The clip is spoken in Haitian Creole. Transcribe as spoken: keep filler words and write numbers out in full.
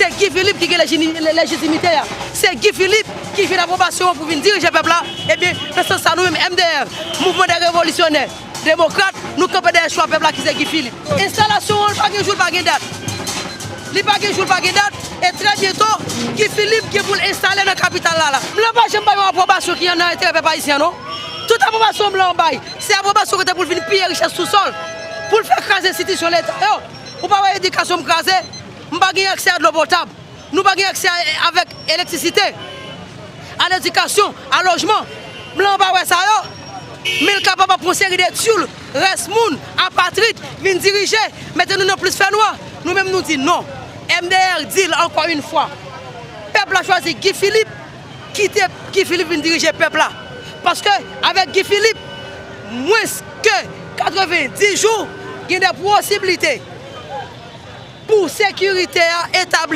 Se Guy Philippe ki gen lejini- le- lejitimite a. Se Guy Philippe ki jwenn apwobasyon an pou vin dirije pèp la. Ebyen, nan sans sa, nou menm M D R, Mouvman dè Revolisyonè Demokrat, nou kanpe dèyè chwa pèp la ki se Guy Philippe. Enstalasyon an, li pa gen jou, li pa gen dat. Li pa gen jou, li pa gen dat. E trè byento, Guy Philippe gen pou l enstale nan kapital la la. Blan pa janm bay yon apwobasyon ki nan enterè pèp ayisyen an, non. Tout apwobasyon blan bay, se apwobasyon kote pou l vin piye richès sou sòl, pou l fè kraze enstitisyon Leta yo. Ou pa wè edikasyon m kraze? M pa gen aksè a dlo potab. Nou pa gen aksè a- avèk elektrisite, a ledikasyon, a lojman. Blan pa wè sa yo. Men l kapab ap pran seri de tyoul, rès moun, apatrid, vin dirije, mete nou nan plis fènwa. Nou menm nou di non. M D R di l ankò yon fwa. Pèp la chwazi Guy Philippe, kite Guy Philippe vin dirije pèp la. Paske avèk Guy Philippe, mwens ke katrevenndis jou, gen de posiblite pou sekirite a etabli.